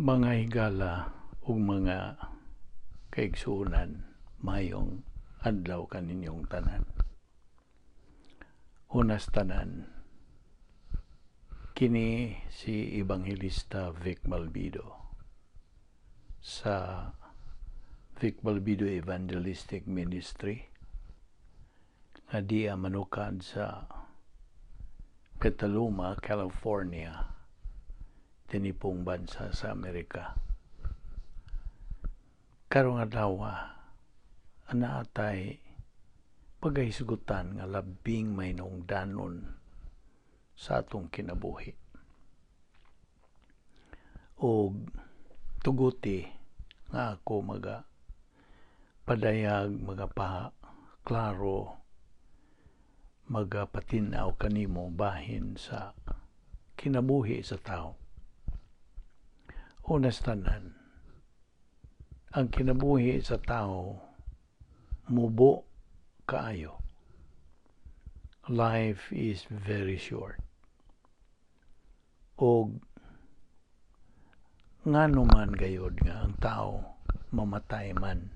Mga higala ug mga kaigsuonan, maayong adlaw kaninyong tanan. Unas tanan, kini si Ebanghelista Vic Malbido sa Vic Balbido Evangelistic Ministry nga diya manukad sa Petaluma, California, tinipong bansa sa Amerika. Karong adlaw, anaa tay pagahisgutan nga labing mahinungdanon sa atong kinabuhi. Og tuguti nga ako maga padayag, magapa klaro, magapatinaw kanimo bahin sa kinabuhi sa tao. Unas tanan, ang kinabuhi sa tao mubo kaayo. Life is very short. Og ngano man gayod nga ang tao mamatay man?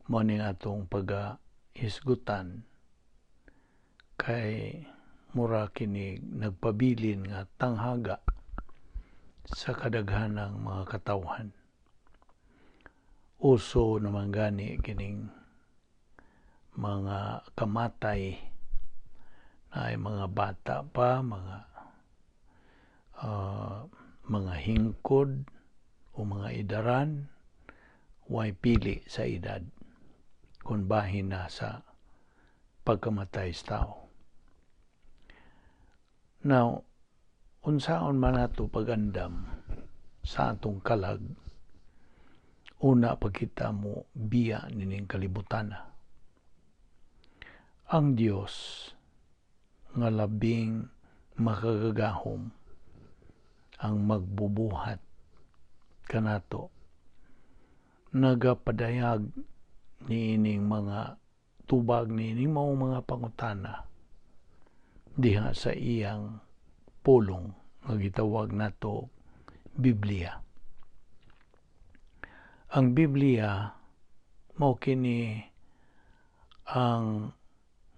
Mao ning atong pagahisgutan kay mura kini nagpabilin nga tanghaga sa kadaghanang mga katawhan. Uso naman gani kining mga kamatay na ay mga bata pa, mga hingkod o mga idaran, way pili sa edad kung bahin na sa pagkamatay sa tao. Now, unsaon man nato pagandam sa atong kalag una pa kita mo biya nining kalibutana? Ang Dios nga labing makagagahom ang magbubuhat kanato, nagapadayag niining mga tubag niining mao mga pangutana diha sa iyang pulong nga gitawag nato Biblia. Ang Biblia mao kini ang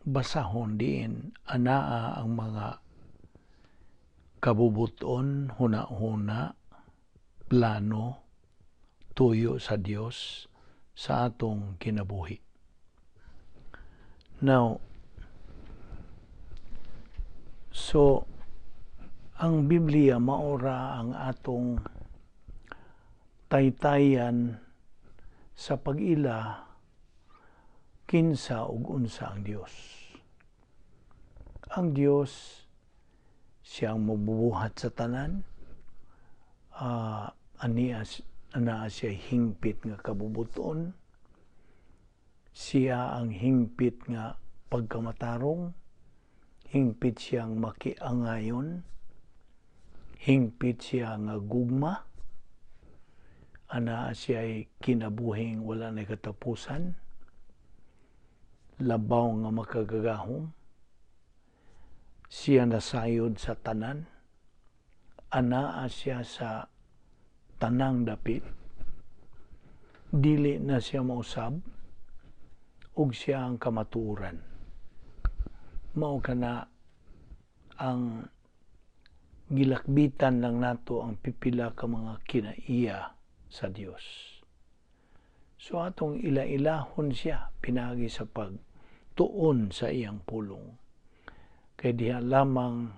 basahon diin anaa ang mga kabubuton, huna-huna, plano, tuyo sa Dios sa atong kinabuhi. Now, so ang Biblia maora ang atong taytayan sa pag-ila kinsa ug unsa ang Dios. Ang Dios siyang mabubuhat sa tanan, aniya anaa siya hingpit nga kabubuton, siya ang hingpit nga pagkamatarong, hingpit siyang makiangayon, hingpit siya nga gugma, anaa siya kinabuhing wala na katapusan, labaw nga makagagahom, siya nasayod sa tanan, anaa siya sa tanang dapit, dili na siya mausab, ug siya ang kamatuoran. Mao kana ang gilakbitan lang nato ang pipila ka mga kinaiya sa Dios. So atong ila-ilahon siya pinaagi sa pagtuon sa iyang pulong. Kay diha lamang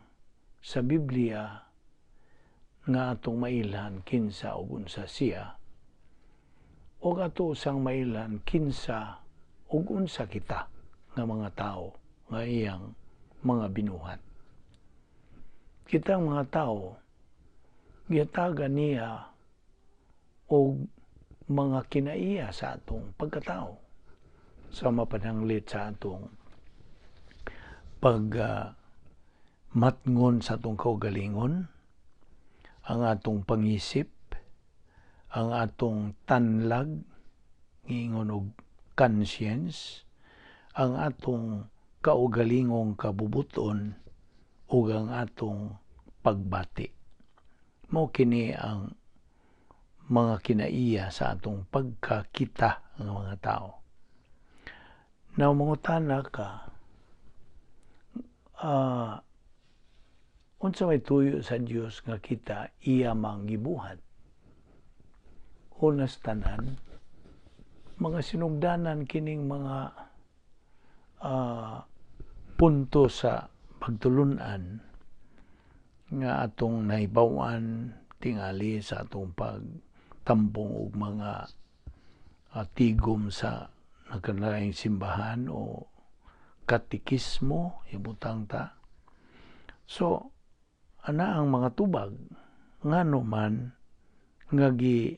sa Biblia nga atong mailhan kinsa ug unsa siya, ug ato sang mailhan kinsa ug unsa kita nga mga tao nga iyang mga binuhat. Kitang mga tao gihatagan niya og mga kinaiya sa atong pagkatao sa mapananglit sa atong pag matngon sa atong kaugalingon, ang atong pangisip, ang atong tanlag, ngingon og conscience, ang atong kaugalingong kabubuton ug ang atong pagbati. Mao kini ang mga kinaiya sa atong pagkakita ng mga tao. Now, mangutana ka, unsa may tuyo sa Dios nga kita iya mang gibuhat? Unas tanan, mga sinugdanan kining mga punto sa pagtulunan nga atong nahibaw-an tingali sa atong pagtambong og mga tigom sa nagkalaing simbahan o katikismo, ibutang ta. So, ana ang mga tubag ngano man nga gi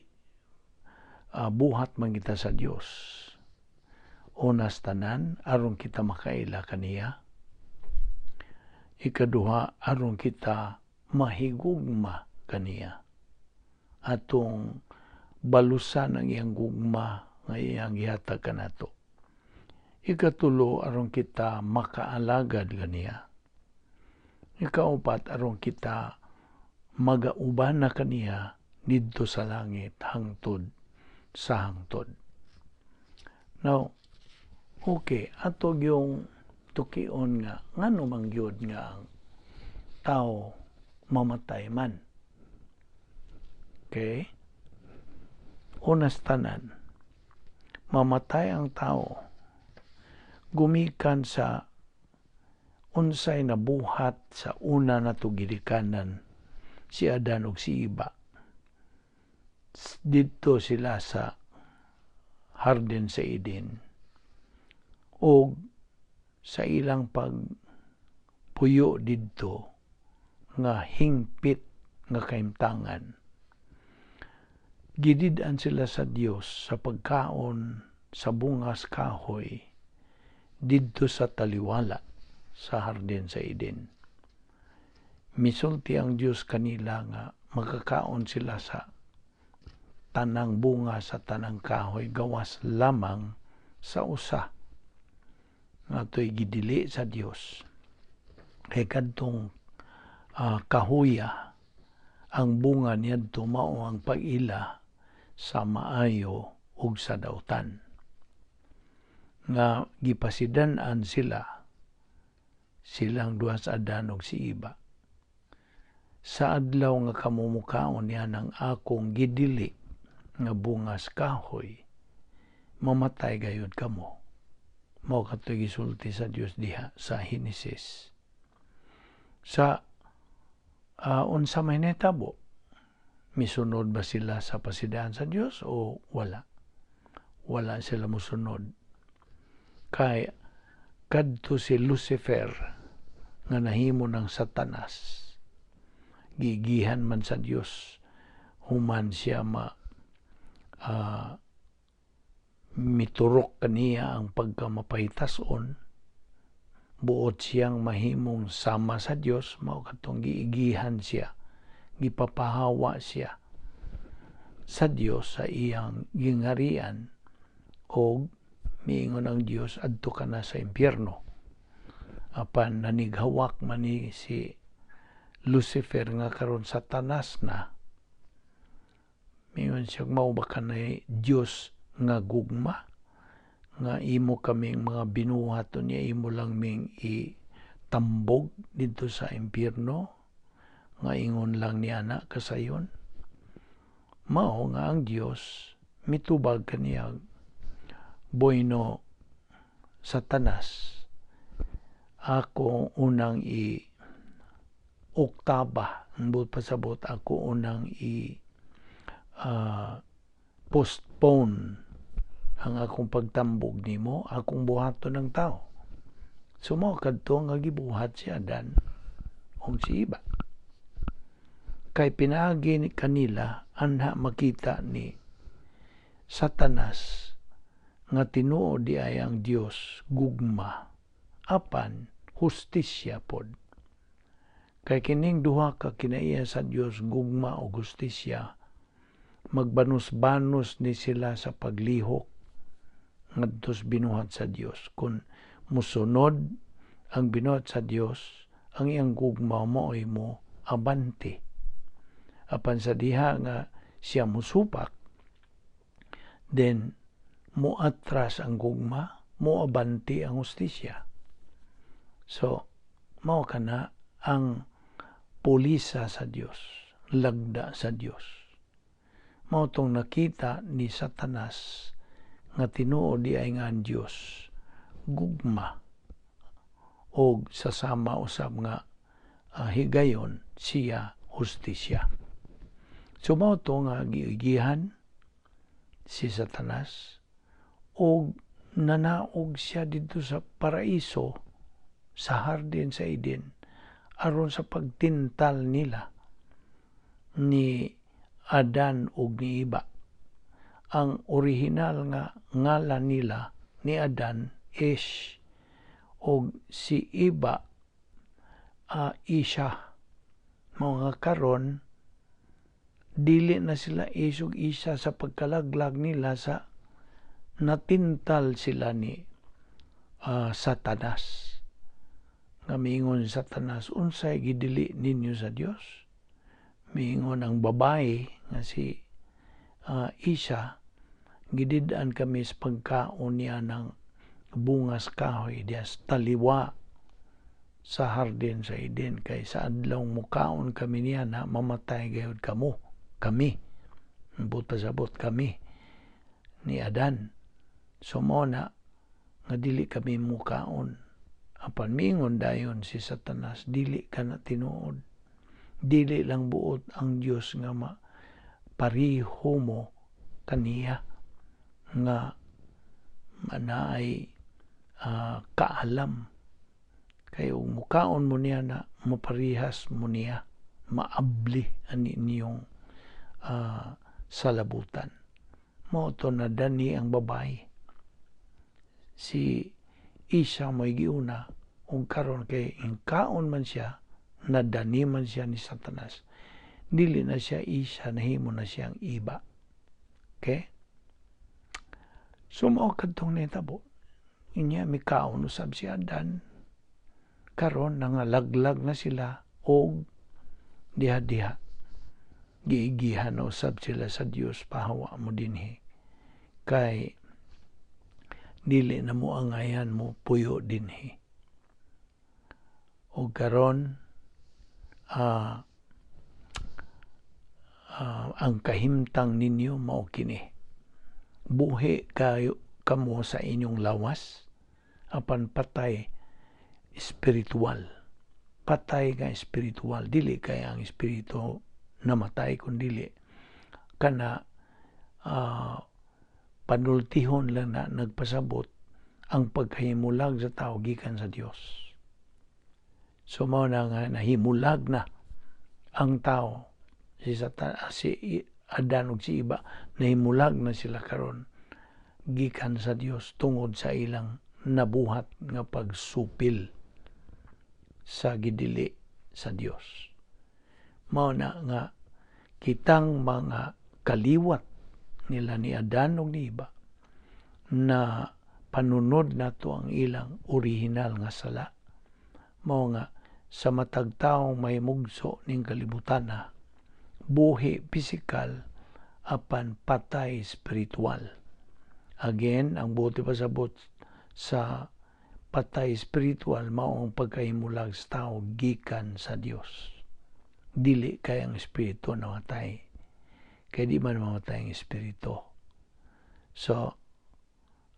buhat man kita sa Dios. Unas tanan, aron kita makaila kaniya. Ikaduha, aron kita mahigugma kaniya. Atong balusan ang iyang gugma nga iyang gihatag kanato. Ikatulo, aron kita makaalagad kaniya. Ikaupat, aron kita magauban na kaniya didto sa langit hangtod sa hangtod. Now, okay, ato yung tukion nga ngano man gyud nga ang tao mamatay man. Okay? Unas tanan, mamatay ang tao gumikan sa unsay nabuhat sa una nato gidikanan, si Adan ug si Iba. Didto sila sa hardin sa Eden og sa ilang pagpuyo didto nga hingpit nga kahimtangan, gidid-an sila sa Dios sa pagkaon sa bungas kahoy didto sa taliwala sa hardin sa Eden. Misulti ang Dios kanila nga makakaon sila sa tanang bunga sa tanang kahoy gawas lamang sa usa nga to'y gidili sa Dios. Kay kadtong kahuya, ang bunga niadto mao ang pag-ila sa maayo ug sa dautan. Nga gipasidan-an sila, silang duha sa Adan ug si Iba. Sa adlaw nga kamumukaon niya ng akong gidili nga bungas kahoy, mamatay gayud kamo. Mao kato'y gisulti sa Dios diha sa Henesis. Sa unsa may nahitabo? Misunod ba sila sa pasidaan sa Dios o wala? Wala sila musunod. Kay kadto si Lucifer nga nahimo ng Satanas, gigihan man sa Dios human siya ma miturok kaniya ang pagkamapahitason, buot siyang mahimong sama sa Dios, mao katong giigihan siya, gipapahawa siya sa Dios sa iyang gingarian, og miingon ang Dios, "Adto ka na sa impyerno." Apan nanighawak man ni si Lucifer nga karon Satanas na. Miingon siya, "Mao ba ka na Dios nga gugma nga imo kaming mga binuhat niya, imo lang ming itambog didto sa impyerno nga ingon lang niya na kasayon?" Mao nga ang Dios mitubag kaniya, "Boyno Satanas, ako unang i oktaba ang buot pasabot, ako unang i postpone ang akong pagtambog nimo, akong buhaton ng tao." So mao kadto nga gibuhat si Adan ug si Iba. Kay pinaagi kanila anha makita ni Satanas nga tinuod di ay ang Dios gugma apan hustisya pod. Kay kining duha ka kinaiya sa Dios, gugma o hustisya, magbanos-banos ni sila sa paglihok ngadto sa binuhat sa Dios. Kung musunod ang binuhat sa Dios, ang iyang gugma mao'y mo abante. Apan sa diha nga Siya musupak, then muatras ang gugma, muabante ang hustisya. So, mao kana ang pulisa sa Dios, lagda sa Dios. Mao tong nakita ni Satanas nga tinuod di ay nga ang Dios gugma og sa sama usab nga higayon siya hustisya. So mao to nga giigihan si Satanas og nanaog siya didto sa paraiso, sa hardin sa Eden, aron sa pagtintal nila ni Adan ug ni Iba. Ang orihinal nga ngalan nila ni Adan, Ish, og si Iba, Isha. Mga karon dili na sila Ish ug Isha sa pagkalaglag nila sa natintal sila ni Satanas. Nga miingon Satanas, "Unsay gidili ninyo sa Dios?" Miingon ang babae nga si Isha, "Gidid-an kami sa pagkaon niya ng bungas kahoy diya sa taliwa sa hardin sa Eden, kay sa adlaw mukaon kami niya na mamatay gayud kamo." Kami, buta sabot kami ni Adan. So mao na nga dili kami mukaon. Apan miingon dayon si Satanas, "Dili ka na tinuod. Dili lang buot ang Dios nga ma pariho mo kaniya nga naay kaalam. Kay ug mukaon mo niya na maparihas mo niya, maabli ani niyong salabutan." Mao to nadani ang babae. Si Isa mo'y giuna, ug karon kay ingkaon man siya, nadani man siya ni Satanas. Dili na siya Isa, nahimo na siyang Iba. Okay? So mao kadtong nahitabo. Inya mikaon usab si Adan. Karon nangalaglag na sila og diha-diha. Giigihan na usab sila sa Dios, "Pahawa mo dinhi. Kay dili na mo angayan mo puyo dinhi." Og karon ang kahimtang ninyo mao kini. Buhi kayo kamo sa inyong lawas apan patay spiritual. Patay nga spiritual, dili kay ang espiritu namatay, kun dili kana panultihon lang na nagpasabot ang pagkahimulag sa tao gikan sa Dios. So mao na nga nahimulag na ang tao, si Satan, si Adan ug si Iba, nahimulag na sila karon gikan sa Dios tungod sa ilang nabuhat nga pagsupil sa gidili sa Dios. Mao na nga kitang mga kaliwat nila ni Adan ug ni Iba na panunod nato ang ilang orihinal nga sala. Mao nga sa matag taong may mugso ning kalibutan na buhi pisikal apan patay spiritual. Again, ang buti pasabot sa patay spiritual mao ang pagkahimulag sa tao gikan sa Dios. Dili kay ang espiritu namatay. Kay di man mamatay ang espiritu. So,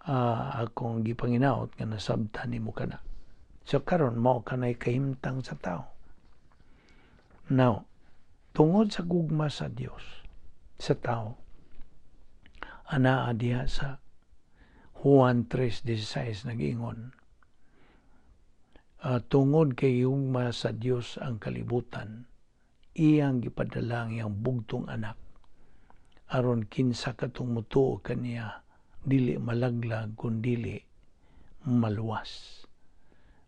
akong gipanginaot nga nasabtan nimo kana. So karon mao kanay kahimtang sa tao. Now, tungod sa gugma sa Dios sa tao, anaa diha sa Juan 3:16 nag-ingon, tungod kay gugma sa Dios ang kalibutan, iyang gipadala ang iyang bugtong anak aron kinsa katong mutuo kaniya dili malaglag kun dili maluwas.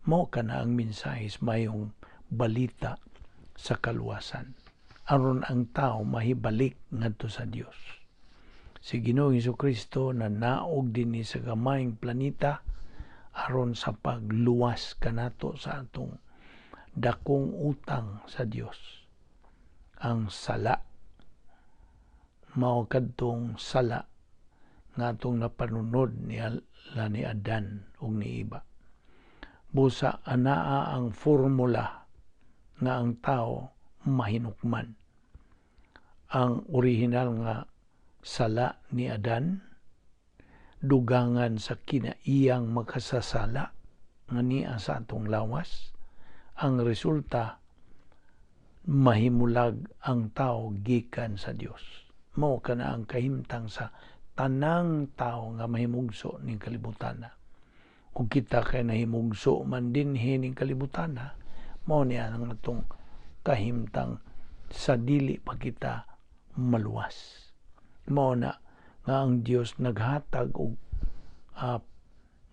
Mao kana ang mensahe mayong balita sa kaluwasan aron ang tao mahibalik ngadto sa Dios. Si Ginoong Kristo na naog dinhi sa gamayng planeta aron sa pagluwas kanato sa atong dakong utang sa Dios, ang sala. Mao kadtong sala nga atong napanunod ni ni Adan ug ni Eva. Busa anaa ang formula nga ang tao mahinukman. Ang original nga sala ni Adan dugangan sa kinaiyang makasasala nga niya sa atong lawas, ang resulta mahimulag ang tao gikan sa Dios. Mao kana ang kahimtang sa tanang tao nga mahimugso ning kalibutana. Ug kita kay nahimugso man dinhi ning kalibutana, mao niya ang atong kahimtang sa dili pa kita maluwas. Mao na nga ang Dios naghatag og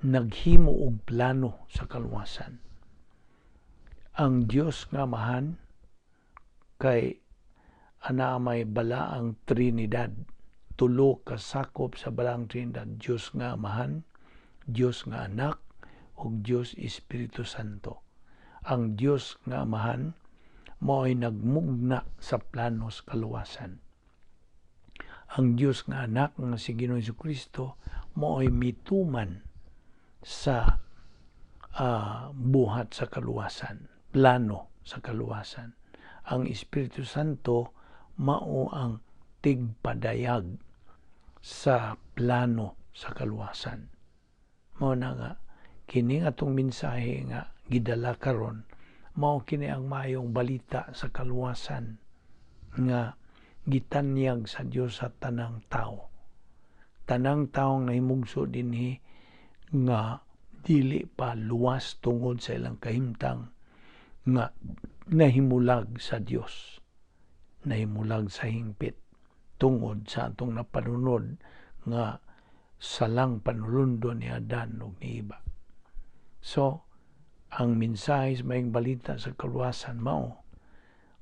naghimo og plano sa kaluwasan. Ang Dios nga Amahan kay ana may balaang Trinidad, tulo ka sakop sa balaang Trinidad, Dios nga Amahan, Dios nga Anak, ug Dios Espiritu Santo. Ang Dios nga Amahan mao'y nagmugna sa plano sa kaluwasan. Ang Dios nga Anak nga si Ginoong Kristo mao'y mituman sa buhat sa kaluwasan, plano sa kaluwasan. Ang Espiritu Santo mao ang tigpadayag sa plano sa kaluwasan. Mao na nga kini atong mensahe nga gidala karon, mao kini ang maayong balita sa kaluwasan nga gitanyag sa Dios sa tanang tao. Tanang taong nahimugso dinhi nga dili pa luwas tungod sa ilang kahimtang nga nahimulag sa Dios, nahimulag sa hingpit tungod sa atong napanunod nga salang panulundo ni Adan ug ni Eva. So, ang mensahe sa maayong balita sa kaluwasan mao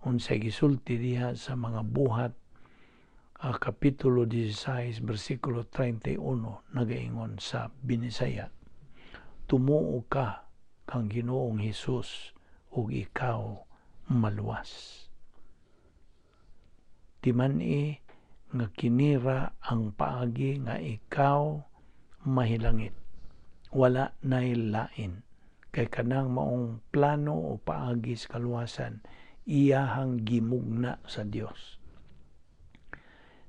unsay gisulti diha sa mga Buhat kapitulo 16 bersikulo 31, nagaingon sa Binisaya, "Tumuo ka kang Ginoong Hesus ug ikaw maluwas." Timan-i nga kinira ang paagi nga ikaw mahilangit. Wala nay lain. Kay kanang maong plano o paagi sa kaluwasan, iyahang gimugna sa Dios.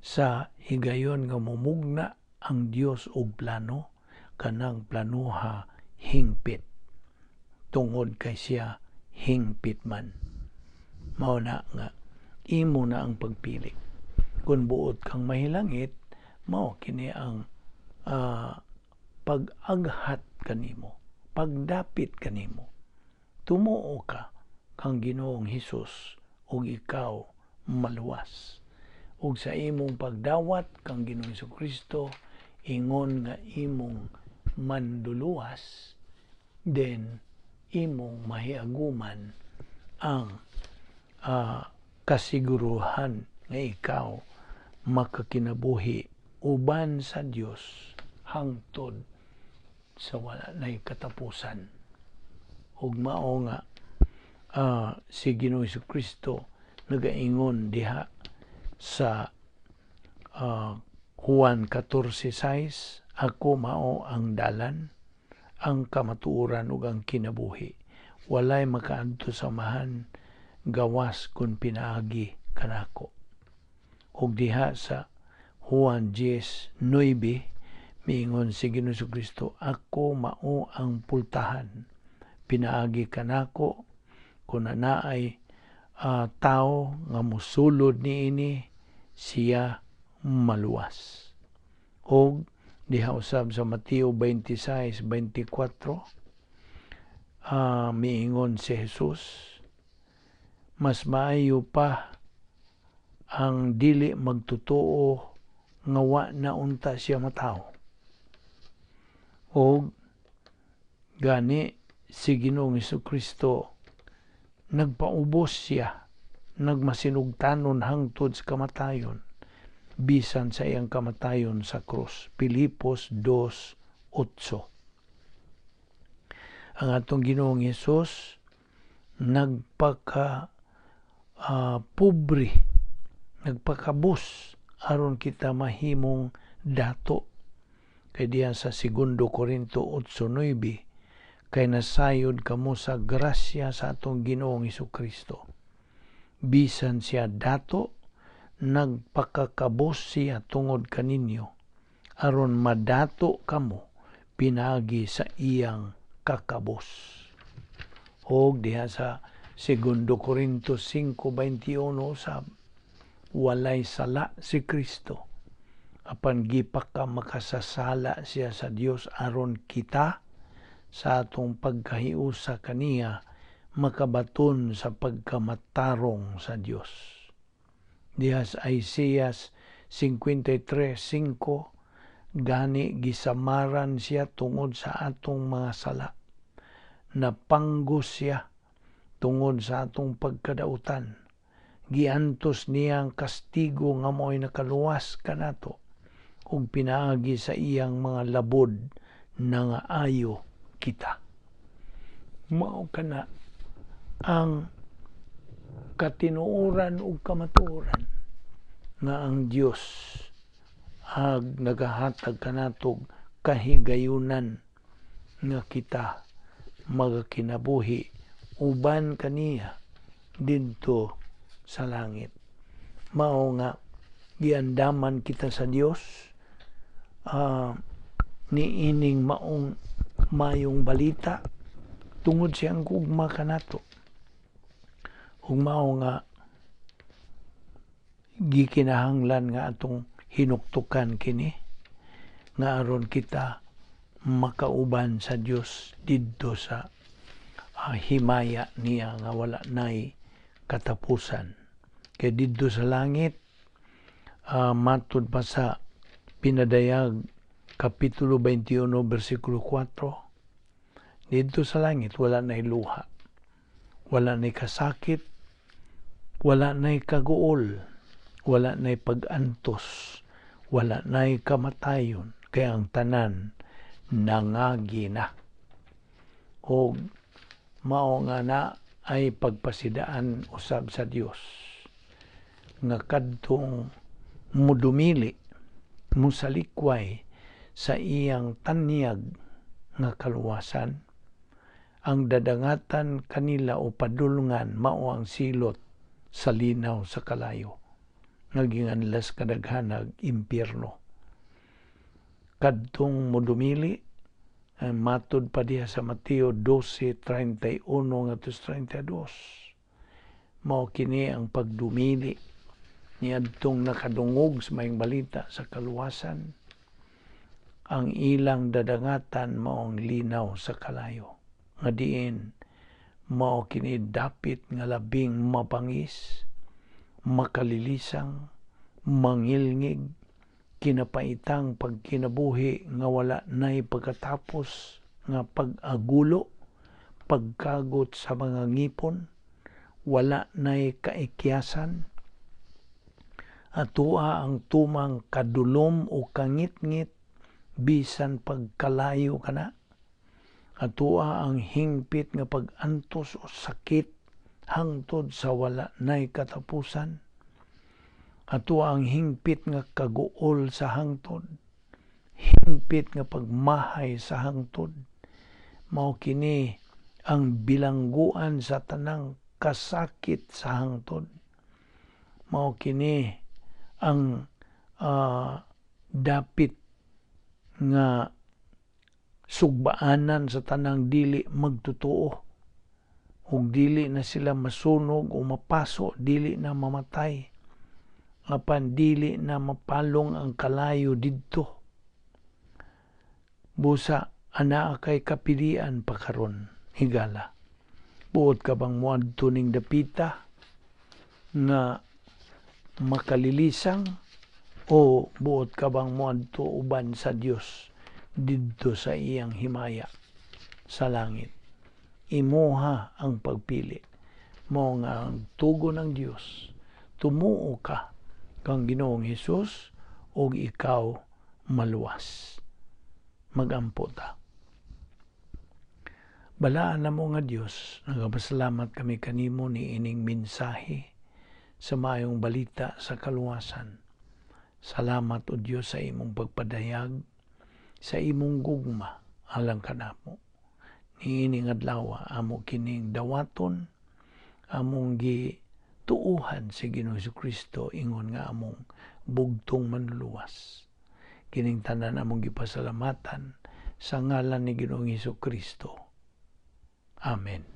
Sa higayon nga mumugna ang Dios og plano, kanang planuha hingpit. Tungod kay siya hingpit man. Mao na nga imo na ang pagpili. Kung buot kang mahilangit, mao kini ang pag-aghat kanimo, pagdapit kanimo. Tumuo ka kang Ginoong Hesus ug ikaw maluwas. Ug sa imong pagdawat kang Ginoong Kristo ingon nga imong manduluwas, then imong mahiaguman ang kasiguruhan nga ikaw makakinabuhi uban sa Dios hangtod sa wala nay katapusan. Ug mao nga si Ginoong Kristo nagaingon diha sa Juan 14:6, "Ako mao ang dalan, ang kamatuoran ug ang kinabuhi. Walay makaadto sa Amahan gawas kun pinaagi kanako." Ug diha sa Juan 10:9, miingon si Ginoong Kristo, "Ako mao ang pultahan. Pinaagi kanako, kun naay tao nga musulod niini, siya maluwas." Og diha usab sa Mateo 26:24, miingon si Jesus, "Mas maayo pa ang dili magtotoo nga wa na unta siya matawo." Og gani si Ginoong Kristo nagpaubos siya, nagmasinugtanon hangtod sa kamatayon, bisan sa iyang kamatayon sa krus. Pilipos 2:8. Ang atong Ginoong Hesus nagpaka pobre, nagpakabus aron kita mahimong dato. Kay diha sa 2 Korinto 8:9, kay nasayod kamo sa grasya sa atong Ginoong Hesukristo. Bisan siya dato, nagpakakabos siya tungod kaninyo, aron madato kamo pinaagi sa iyang kakabos. Og diha sa 2 Korinto 5:21 usab, walay sala si Kristo, apan gipaka makasasala siya sa Dios aron kita sa atong pagkahiusa kaniya makabaton sa pagkamatarong sa Dios. Diha sa Isaias 53:5, gani gisamaran siya tungod sa atong mga sala. Napanggos siya tungod sa atong pagkadautan. Giantos niya ang kastigo nga mo'y nakaluwas kanato ug pinaagi sa iyang mga labod nangaayo kita. Mao kana ang katinuoran ug kamatuoran nga ang Dios ag nagahatag kanatog kahigayunan nga kita magakinabuhi uban kaniya didto sa langit. Mao nga giandaman kita sa Dios niining maong mayong balita tungod siyang gugma kanato. Ug mao nga gikinahanglan nga atong hinuktukan kini nga aron kita makauban sa Dios didto sa himaya niya nga wala nay katapusan. Kay didto sa langit, matud pa sa Pinadayag Kapitulo 21 versikulo 4, didto sa langit wala nay luha, wala nay kasakit, wala nay kaguol, wala nay pag-antos, wala nay kamatayon, kay ang tanan nangagi na. Og mao nga na ay pagpasidaan usab sa Dios nga kadtong mudumili, musalikway sa iyang tanyag nga kaluwasan, ang dadangatan kanila o padulngan mao ang silot sa linaw sa kalayo nga ginganlas kadaghanag impyerno. Kadtong mudumili, matud pa diha sa Mateo 12:31 ngadto 32, mao kini ang pagdumili niadtong nakadungog sa maayong balita sa kaluwasan. Ang ilang dadangatan mao ang linaw sa kalayo nga diin mao kini dapit nga labing mabangis, makalilisang, mangilngig, kinapaitang pagkinabuhi nga wala nay pagkatapos nga pag-agulo, pagkagot sa mga ngipon, wala nay kaikyasan. Atua ang tumang kadulom o kangitngit bisan pagkalayo kana. Atua ang hingpit nga pag-antos o sakit hangtod sa wala nay katapusan. Atua ang hingpit nga kaguol sa hangtod, hingpit nga pagmahay sa hangtod. Mao kini ang bilangguan sa tanang kasakit sa hangtod. Mao kini ang dapit nga sugbaanan sa tanang dili magtotoo, ug dili na sila masunog o mapaso, dili na mamatay, apan dili na mapalong ang kalayo didto. Busa anaa kay kapilian pa karon, higala. Buot ka bang moadto ning dapita nga makalilisang, o buot ka bang moadto uban sa Dios didto sa iyang himaya sa langit? Imuha ang pagpili. Mao nga ang tugon ng Dios, tumuo ka kang Ginoong Hesus ug ikaw maluwas. Magampo ta. Balaan namo nga Dios, nagapasalamat kami kanimo ni ining mensahe sa maayong balita sa kaluwasan. Salamat, O Dios, sa imong pagpadayag, sa imong gugma alang kanamo. Niining adlaw, amo kining dawaton, among gi tuuhan si Ginoong Kristo ingon nga among bugtong manluluwas. Kining tanan among gipasalamatan sa ngalan ni Ginoong Kristo. Amen.